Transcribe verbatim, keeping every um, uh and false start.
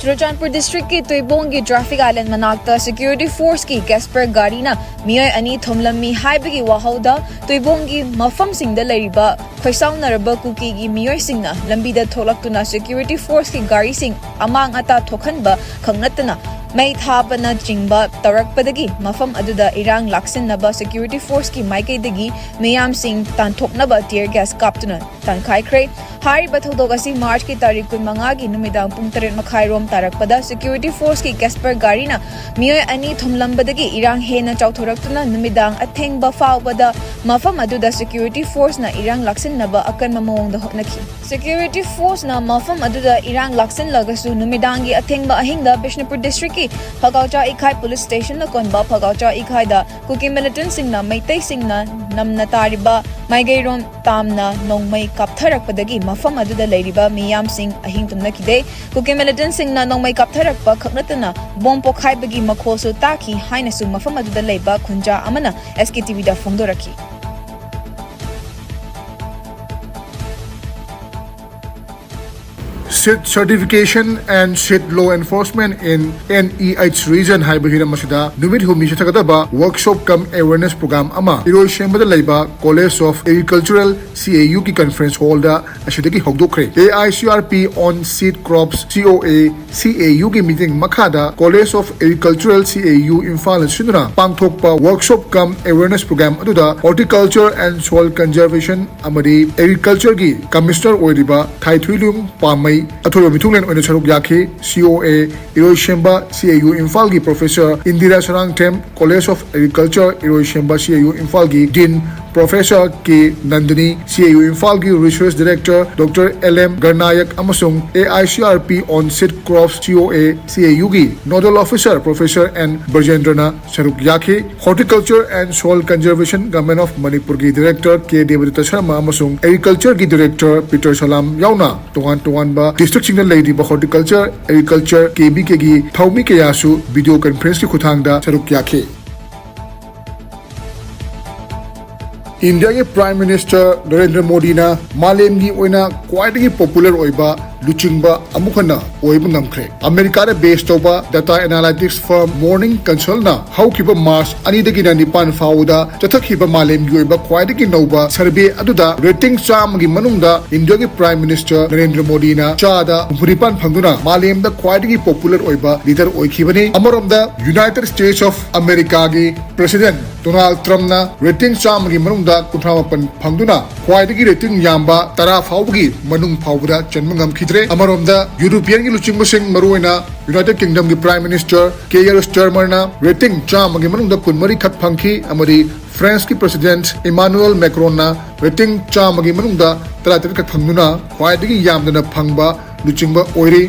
ꯆꯨꯔꯆꯥꯟꯄꯨꯔ ꯗꯤꯁꯇ꯭ꯔꯤꯛꯀꯤ ꯇꯨꯏꯕꯣꯡꯒꯤ traffic island ꯃꯅꯥꯛꯇ security ꯐꯣꯔꯁꯀꯤ ꯀꯦꯁꯄꯔ ꯒꯥꯔꯤꯅ ꯃꯤꯑꯣꯏ ꯑꯅꯤ ꯊꯣꯝꯂꯝꯃꯤ ꯍꯥꯏꯕꯒꯤ ꯋꯥꯍꯧꯗ ꯇꯨꯏꯕꯣꯡꯒꯤ ꯃꯐꯝꯁꯤꯡꯗ ꯂꯩꯔꯤꯕ ꯈꯣꯏꯁꯥꯎꯅꯔꯕ ꯀꯨꯀꯤꯒꯤ ꯃꯤꯑꯣꯏꯁꯤꯡꯅ ꯂꯝꯕꯤꯗ ꯊꯣꯛꯂꯛꯇꯨꯅ ꯁꯦꯀ꯭ꯌꯨꯔꯤꯇꯤ ꯐꯣꯔꯁꯀꯤ ꯒꯥꯔꯤꯁꯤꯡ ꯑꯃꯥꯡ ꯑꯇꯥ ꯊꯣꯛꯍꯟꯕ ꯈꯛ ꯅꯠꯇꯅ ꯃꯩ ꯊꯥꯕꯅꯆꯤꯡꯕ ꯇꯧꯔꯛꯄꯗꯒꯤ ꯃꯐꯝ ꯑꯗꯨꯗ ꯏꯔꯥꯡ ꯂꯥꯛꯁꯤꯟꯅꯕ ꯁꯦꯀ꯭ꯌꯨꯔꯤꯇꯤ ꯐꯣꯔꯁꯀꯤ ꯃꯥꯏꯀꯩꯗꯒꯤ ꯃꯤꯌꯥꯝꯁꯤꯡ ꯇꯥꯟꯊꯣꯛꯅꯕ ꯇꯤꯌꯔ ꯒ꯭ꯌꯥꯁ ꯀꯥꯞꯇꯨꯅ ꯇꯥꯟꯈꯥꯏꯈ꯭ꯔꯦ꯫ ꯍꯥꯏꯔꯤꯕ ꯊꯧꯗꯣꯛ ꯑꯁꯤ ꯃꯥꯔꯆꯀꯤ ꯇꯥꯔꯤꯛ ꯀꯨꯟꯃꯉꯥꯒꯤ ꯅꯨꯃꯤꯗꯥꯡ ꯄꯨꯡ ꯇꯔꯦꯠ ꯃꯈꯥꯏ ꯔꯣꯝ ꯇꯥꯔꯛꯄꯗ ꯁꯦꯀ꯭ꯌꯨꯔꯤꯇꯤ ꯐꯣꯔꯁꯀꯤ ꯀꯦꯁꯄꯔ ꯒꯥꯔꯤꯅ ꯃꯤꯑꯣꯏ ꯑꯅꯤ ꯊꯣꯝꯂꯝꯕꯗꯒꯤ ꯏꯔꯥꯡ ꯍꯦꯟꯅ ꯆꯥꯎꯊꯣꯔꯛꯇꯨꯅ ꯅꯨꯃꯤꯗꯥꯡ ꯑꯊꯦꯡꯕ ꯐꯥꯎꯕꯗ ꯃꯐꯝ ꯑꯗꯨꯗ ꯁꯦꯀ꯭ꯌꯨꯔꯤꯇꯤ ꯐꯣꯔꯁꯅ ꯏꯔꯥꯡ ꯂꯥꯛꯁꯤꯟꯅꯕ ꯑꯀꯟꯕ ꯃꯑꯣꯡꯗ ꯍꯣꯠꯅꯈꯤ꯫ ꯁꯦꯀ꯭ꯌꯨꯔꯤꯇꯤ ꯐꯣꯔꯁꯅ ꯃꯐꯝ ꯑꯗꯨꯗ ꯏꯔꯥꯡ ꯂꯥꯛꯁꯤꯜꯂꯒꯁꯨ ꯅꯨꯃꯤꯗꯥꯡꯒꯤ ꯑꯊꯦꯡꯕ ꯑꯍꯤꯡꯗ ꯕꯤꯁꯅꯨꯄꯨꯔ ꯗꯤꯁꯇ꯭ꯔꯤꯛꯀꯤ ꯐꯒꯥꯎꯆꯥ ꯏꯈꯥꯏ ꯄꯨꯂꯤꯁ ꯁ꯭ꯇꯦꯁꯟꯅ ꯀꯣꯟꯕ ꯐꯒꯥꯎꯆꯥ ꯏꯈꯥꯏꯗ ꯀꯨꯀꯤ ꯃꯤꯂꯤꯇꯦꯟꯠꯁꯤꯡꯅ ꯃꯩꯇꯩꯁꯤꯡꯅ ꯅꯝꯅ ꯇꯥꯔꯤꯕ ꯃꯥꯏꯒꯩꯔꯣꯝ ꯇꯥꯝꯅ ꯅꯣꯡꯃꯩ ꯀꯥꯞꯊꯔꯛꯄꯗꯒꯤ ꯃꯐꯝ ꯑꯗꯨꯗ ꯂꯩꯔꯤꯕ ꯃꯤꯌꯥꯝꯁꯤꯡ ꯑꯍꯤꯡ ꯇꯨꯝꯅꯈꯤꯗꯦ꯫ ꯀꯨꯀꯤ ꯃꯤꯂꯤꯇꯦꯟꯠꯁꯤꯡꯅ ꯅꯣꯡꯃꯩ ꯀꯥꯞꯊꯔꯛꯄ ꯈꯛ ꯅꯠꯇꯅ ꯕꯣꯝ ꯄꯣꯈꯥꯏꯕꯒꯤ ꯃꯈꯣꯜꯁꯨ ꯇꯥꯈꯤ ꯍꯥꯏꯅꯁꯨ ꯃꯐꯝ ꯑꯗꯨꯗ ꯂꯩꯕ ꯈꯨꯟꯖꯥ ꯑꯃꯅ ꯑꯦꯁ ꯀꯦ T ꯚꯤꯗ ꯐꯣꯡꯗꯣꯔꯛꯈꯤ꯫ Seat Certification and Seat Law Enforcement in N E H Region ꯍꯥꯏꯕ ꯍꯤꯔꯝ ꯑꯁꯤꯗ ꯅꯨꯃꯤꯠ ꯍꯨꯝꯅꯤ ꯆꯠꯊꯒꯗꯕ workshop cum awareness program ꯑꯃ ꯏꯔꯣꯏꯁꯦꯝꯕꯗ ꯂꯩꯕ College of Agricultural, C A U ꯒꯤ conference hall ꯗ ꯑꯁꯤꯗꯒꯤ ꯍꯧꯗꯣꯛꯈ꯭ꯔꯦ꯫ A I C R P on Seed Crops, C O A, C A U ꯒꯤ ꯃꯤꯠꯌꯦꯡ ꯃꯈꯥꯗ College of Agricultural, C A U ꯏꯝꯐꯥꯜꯅ ꯁꯤꯟꯗꯨꯅ ꯄꯥꯡꯊꯣꯛꯄ workshop cum awareness program ꯑꯗꯨꯗ Horticulture and Soil Conservation ꯑꯃꯗꯤ Agriculture ꯒꯤ Commissioner ꯑꯣꯏꯔꯤꯕ ꯊꯥꯏꯊꯨꯏꯂꯨꯡ ꯄꯥꯝꯃꯩ ꯑꯊꯣꯏꯕ ꯃꯤꯊꯨꯡꯂꯦꯟ ꯑꯣꯏꯅ ꯁꯔꯨꯛ ꯌꯥꯈꯤ꯫ C O A ꯏꯔꯣꯏꯁꯦꯝꯕ, C A U ꯏꯝꯐꯥꯜꯒꯤ Professor Indira Sarangthem, College of Agriculture ꯏꯔꯣꯏꯁꯦꯝꯕ, C A U ꯏꯝꯐꯥꯜꯒꯤ Dean Professor K ꯅꯟꯗꯅꯤ, C A U ꯏꯝꯐꯥꯜꯒꯤ Research Director Doctor L M ꯒꯔꯅꯥꯌꯛ ꯑꯃꯁꯨꯡ A I C R P on Seed Crops, C O A, C A U ꯒꯤ Nodal Officer Professor N ꯕ꯭ꯔꯖꯦꯟꯗ꯭ꯔꯅ ꯁꯔꯨꯛ ꯌꯥꯈꯤ꯫ Horticulture and Soil Conservation, Government of ꯃꯅꯤꯄꯨꯔꯒꯤ Director ꯀꯦ ꯗꯦꯕꯗꯠꯇ ꯁꯔꯃ ꯑꯃꯁꯨꯡ Agriculture ꯒꯤ Director Peter ꯁꯂꯥꯝ ꯌꯥꯎꯅ ꯇꯣꯉꯥꯟ ꯇꯣꯉꯥꯟꯕ district ꯁꯤꯡꯗ ꯂꯩꯔꯤꯕ Horticulture, Agriculture, K V K ꯒꯤ ꯊꯧꯃꯤ ꯀꯌꯥꯁꯨ video conference ꯀꯤ ꯈꯨꯠꯊꯥꯡꯗ ꯁꯔꯨꯛ ꯌꯥꯈꯤ꯫ ꯏꯟꯗꯤꯌꯥꯒꯤ Prime Minister ꯅꯔꯦꯟꯗ꯭ꯔ ꯃꯣꯗꯤꯅ ꯃꯥꯂꯦꯝꯒꯤ ꯑꯣꯏꯅ ꯈ꯭ꯋꯥꯏꯗꯒꯤ popular ꯑꯣꯏꯕ ꯂꯨꯆꯤꯡꯕ ꯑꯃꯨꯛ ꯍꯟꯅ ꯑꯣꯏꯕ ꯉꯝꯈ꯭ꯔꯦ꯫ ꯑꯃꯦꯔꯤꯀꯥꯗ ꯕꯦꯁ ꯇꯧꯕ ꯗꯦꯇꯥ ꯑꯦꯅꯥꯂꯥꯏꯇꯤꯛꯁ ꯐꯔꯝ ꯃꯣꯔꯅꯤꯡ ꯀꯟꯁꯜꯅ ꯍꯧꯈꯤꯕ ꯃꯥꯔꯆ ꯑꯅꯤꯗꯒꯤꯅ ꯅꯤꯄꯥꯟ ꯐꯥꯎꯕꯗ ꯆꯠꯊꯈꯤꯕ ꯃꯥꯂꯦꯝꯒꯤ ꯑꯣꯏꯕ ꯈ꯭ꯋꯥꯏꯗꯒꯤ ꯅꯧꯕ ꯁꯔꯚꯦ ꯑꯗꯨꯗ ꯔꯦꯇꯤꯡ ꯆꯥꯝꯃꯒꯤ ꯃꯅꯨꯡꯗ ꯏꯟꯗꯤꯌꯥꯒꯤ ꯄ꯭ꯔꯥꯏꯝ ꯃꯤꯅꯤꯁꯇꯔ ꯅꯔꯦꯟꯗ꯭ꯔ ꯃꯣꯗꯤꯅ ꯆꯥꯗ ꯍꯨꯝꯐꯨꯅꯤꯄꯥꯟ ꯐꯪꯗꯨꯅ ꯃꯥꯂꯦꯝꯗ ꯈ꯭ꯋꯥꯏꯗꯒꯤ ꯄꯣꯄꯨꯂꯔ ꯑꯣꯏꯕ ꯂꯤꯗꯔ ꯑꯣꯏꯈꯤꯕꯅꯤ꯫ ꯑꯃꯔꯣꯝꯗ ꯌꯨꯅꯥꯏꯇꯦꯗ ꯁ꯭ꯇꯦꯠꯁ ꯑꯣꯐ ꯑꯃꯦꯔꯤꯀꯥꯒꯤ ꯄ꯭ꯔꯦꯁꯤꯗꯦꯟꯠ ꯗꯣꯅꯥꯜꯗ ꯇ꯭ꯔꯝꯞꯅ ꯔꯦꯇꯤꯡ ꯆꯥꯝꯃꯒꯤ ꯃꯅꯨꯡꯗ ꯀꯨꯟꯊ꯭ꯔꯥ ꯃꯥꯄꯟ ꯐꯪꯗꯨꯅ ꯈ꯭ꯋꯥꯏꯗꯒꯤ ꯔꯦꯇꯤꯡ ꯌꯥꯝꯕ ꯇꯔꯥ ꯐꯥꯎꯕꯒꯤ ꯃꯅꯨꯡ ꯐꯥꯎꯕꯗ ꯆꯟꯕ ꯉꯝꯈꯤꯗ꯭ꯔꯦ꯫ ꯑꯃꯔꯣꯝꯗ ꯌꯨꯔꯣꯄꯤꯌꯟꯒꯤ ꯂꯨꯆꯤꯡꯕꯁꯤꯡ, ꯃꯔꯨꯑꯣꯏꯅ ꯌꯨꯅꯥꯏꯇꯦꯗ ꯀꯤꯡꯗꯝꯒꯤ ꯄ꯭ꯔꯥꯏꯝ ꯃꯤꯅꯤꯁꯇꯔ ꯀꯦꯌꯔ ꯁ꯭ꯇꯥꯔꯃꯔꯅ ꯔꯦꯇꯤꯡ ꯆꯥꯝꯃꯒꯤ ꯃꯅꯨꯡꯗ ꯀꯨꯟꯃꯔꯤ ꯈꯛ ꯐꯪꯈꯤ ꯑꯃꯗꯤ ꯐ꯭ꯔꯦꯟꯁꯀꯤ ꯄ꯭ꯔꯦꯁꯤꯗꯦꯟꯠ ꯏꯃꯥꯅꯨꯑꯦꯜ ꯃꯦꯀ꯭ꯔꯣꯟꯅ ꯔꯦꯇꯤꯡ ꯆꯥꯝꯃꯒꯤ ꯃꯅꯨꯡꯗ ꯇꯔꯥꯇꯔꯦꯠ ꯈꯛ ꯐꯪꯗꯨꯅ ꯈ꯭ꯋꯥꯏꯗꯒꯤ ꯌꯥꯝꯗꯅ ꯐꯪꯕ ꯂꯨꯆꯤꯡꯕ ꯑꯣꯏꯔꯤ꯫